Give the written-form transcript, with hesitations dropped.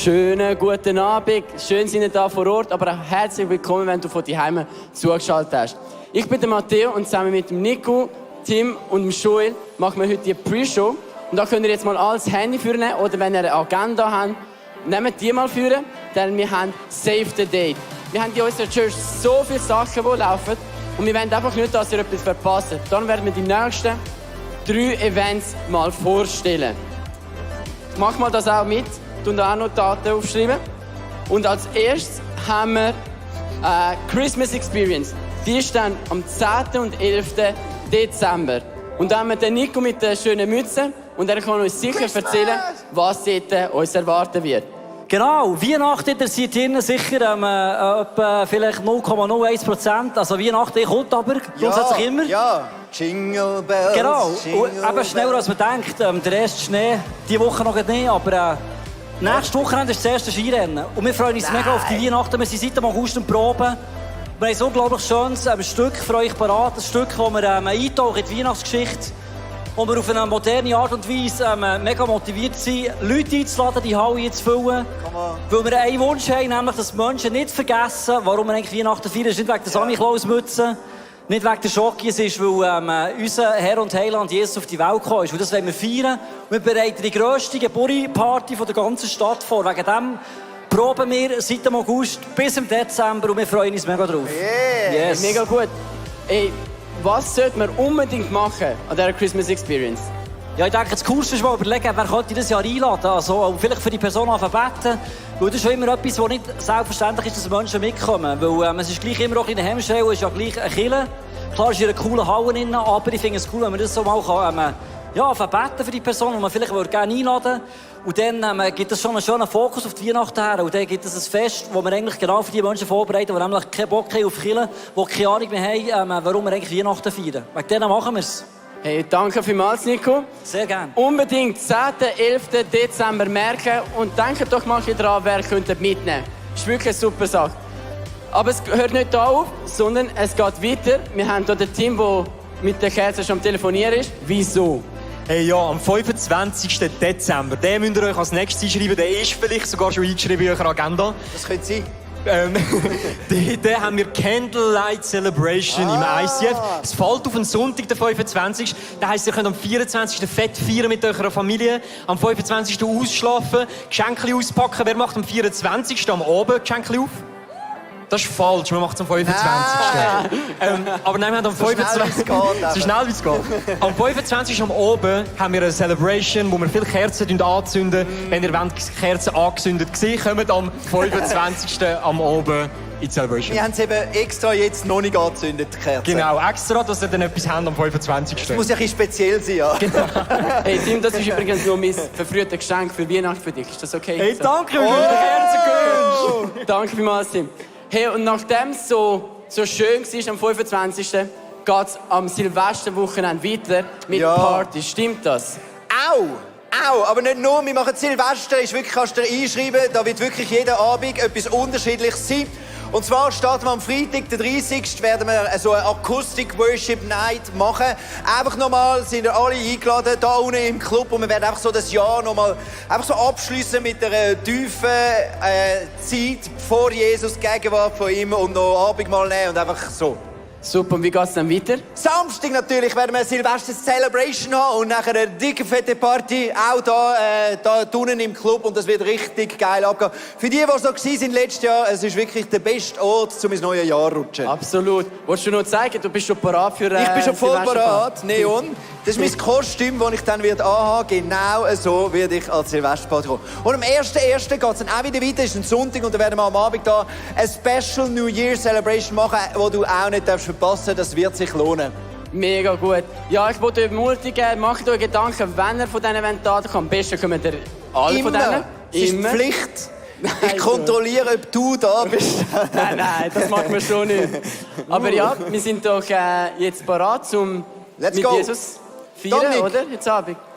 Schönen guten Abend. Schön sind ihr da vor Ort, aber auch herzlich willkommen, wenn du von daheim zugeschaltet hast. Ich bin der Matteo und zusammen mit dem Nico, Tim und dem Joel machen wir heute die Pre-Show. Und da könnt ihr jetzt mal alles Handy führen oder wenn ihr eine Agenda habt, nehmt die mal führen, denn wir haben Save the Date. Wir haben in unserer Church so viele Sachen, die laufen und wir wollen einfach nicht, dass ihr etwas verpasst. Dann werden wir die nächsten 3 Events mal vorstellen. Mach mal das auch mit, tun da auch noch Daten aufschreiben. Und als erstes haben wir Christmas Experience. Die ist dann am 10. und 11. Dezember. Und dann haben wir den Nico mit der schönen Mütze und er kann uns sicher erzählen, was dort uns erwarten wird. Genau, Weihnachten, ihr seid hier sicher etwa vielleicht 0,01%. Also Weihnachten kommt aber grundsätzlich immer. Ja, Jingle Bells. Genau, Jingle und eben schneller als man denkt. Der erste Schnee, diese Woche noch nicht, aber nächste Woche ist das erste Skirennen. Und wir freuen uns mega auf die Weihnachten. Wir sind seit dem August am Proben. Wir haben ein unglaublich schönes Stück für euch parat. Ein Stück, wo wir eintauchen in die Weihnachtsgeschichte. Wo wir auf eine moderne Art und Weise mega motiviert sind, Leute einzuladen, die Halle zu füllen. Weil wir einen Wunsch haben, nämlich, dass die Menschen nicht vergessen, warum wir eigentlich Weihnachten feiern. Es ist nicht wegen der Samichlaus-Mütze, nicht wegen der Schocke, es ist, weil unser Herr und Heiland Jesus auf die Welt gekommen ist. Und das wollen wir feiern. Und wir bereiten die grösste Geburtstagsparty der ganzen Stadt vor. Wegen dem proben wir seit dem August bis im Dezember und wir freuen uns mega drauf. Yeah. Yes. Mega gut. Ey, was sollte man unbedingt machen an dieser Christmas Experience? Ja, ich denke, das Coolste ist mal überlegen, wer könnte das Jahr einladen. Also, vielleicht für die Person beten. Weil das ist schon immer etwas, was nicht selbstverständlich ist, dass Menschen mitkommen. Weil es ist gleich immer auch eine Hemmschwelle, es ist ja gleich eine Kirche. Klar ist hier eine coole Halle drin, aber ich finde es cool, wenn man das so mal beten für die Person, die man vielleicht gerne einladen. Und dann gibt es schon einen schönen Fokus auf die Weihnachten her. Und dann gibt es ein Fest, das wir eigentlich genau für die Menschen vorbereiten, die nämlich keinen Bock haben auf Kirche, die keine Ahnung mehr haben, warum wir eigentlich Weihnachten feiern. Wegen denen machen wir es. Hey, danke vielmals, Nico. Sehr gerne. Unbedingt 10. 11. Dezember merken und denkt doch mal daran, wer könnte mitnehmen. Das ist wirklich eine super Sache. Aber es hört nicht hier auf, sondern es geht weiter. Wir haben hier den Team, der mit der Kerze schon am Telefonieren ist. Wieso? Hey, ja, am 25. Dezember, den müsst ihr euch als nächstes einschreiben. Der ist vielleicht sogar schon eingeschrieben in eurer Agenda. Das könnte sein. Den haben wir Candlelight Celebration im ICF. Es fällt auf den Sonntag, der 25. Das heisst, ihr könnt am 24. Fett feiern mit eurer Familie, am 25. ausschlafen, Geschenke auspacken. Wer macht am 24. am Abend Geschenke auf? Das ist falsch, man macht es am 25. Aber nein, wir haben am 25. So schnell wie es geht. Am 25. am Abend haben wir eine Celebration, wo wir viele Kerzen anzünden. Wenn ihr wollt, Kerzen angezündet sehen, kommt am 25. am Abend in die Celebration. Wir haben es eben extra jetzt noch nicht angezündet, die Kerze. Genau, extra, dass ihr dann etwas habt am 25. Das muss ja ein bisschen speziell sein, ja. Hey Tim, das ist übrigens nur mein verfrühtes Geschenk für Weihnachten für dich. Ist das okay? Hey, danke, wir haben Kerzen gewünscht. Danke vielmals, Tim. Hey, und nachdem es so schön war am 25. geht es am Silvesterwochenende weiter mit Party. Stimmt das? Au, aber nicht nur, wir machen Silvester, ist wirklich, kannst du dir einschreiben, da wird wirklich jeden Abend etwas Unterschiedliches sein. Und zwar starten wir am Freitag, den 30. werden wir so eine Acoustic Worship Night machen. Einfach nochmal sind ihr alle eingeladen, da unten im Club, und wir werden einfach so das Jahr nochmal einfach so abschliessen mit einer tiefen Zeit vor Jesus, Gegenwart von ihm, und noch Abendmahl nehmen und einfach so. Super, und wie geht es dann weiter? Samstag natürlich werden wir eine Silvester Celebration haben und nachher eine dicke, fette Party, auch da unten im Club, und das wird richtig geil abgehen. Für die so waren letztes Jahr, es ist wirklich der beste Ort, um ins neue Jahr zu rutschen. Absolut. Wolltest du noch zeigen, du bist schon parat für Ich bin schon voll Silvesterparty? parat, Neon. Das ist mein Kostüm, das ich dann anhaben werde. Genau so werde ich als Silvesterparty kommen. Und am 1.1. geht es dann auch wieder weiter, ist ein Sonntag, und dann werden wir am Abend da eine Special New Year Celebration machen, die du auch nicht verpassen darfst. Das wird sich lohnen. Mega gut. Ja, ich wollte euch ermutigen, macht euch Gedanken, wenn ihr von diesen Events kommt. Am besten kommen ihr alle von denen. Es ist Immer. Pflicht. Nein, Ich kontrolliere, ob du da bist. Nein, das machen wir schon nicht. Aber ja, wir sind doch jetzt parat, um Let's mit go. Jesus feiern, Dominik. oder? Jetzt Abend.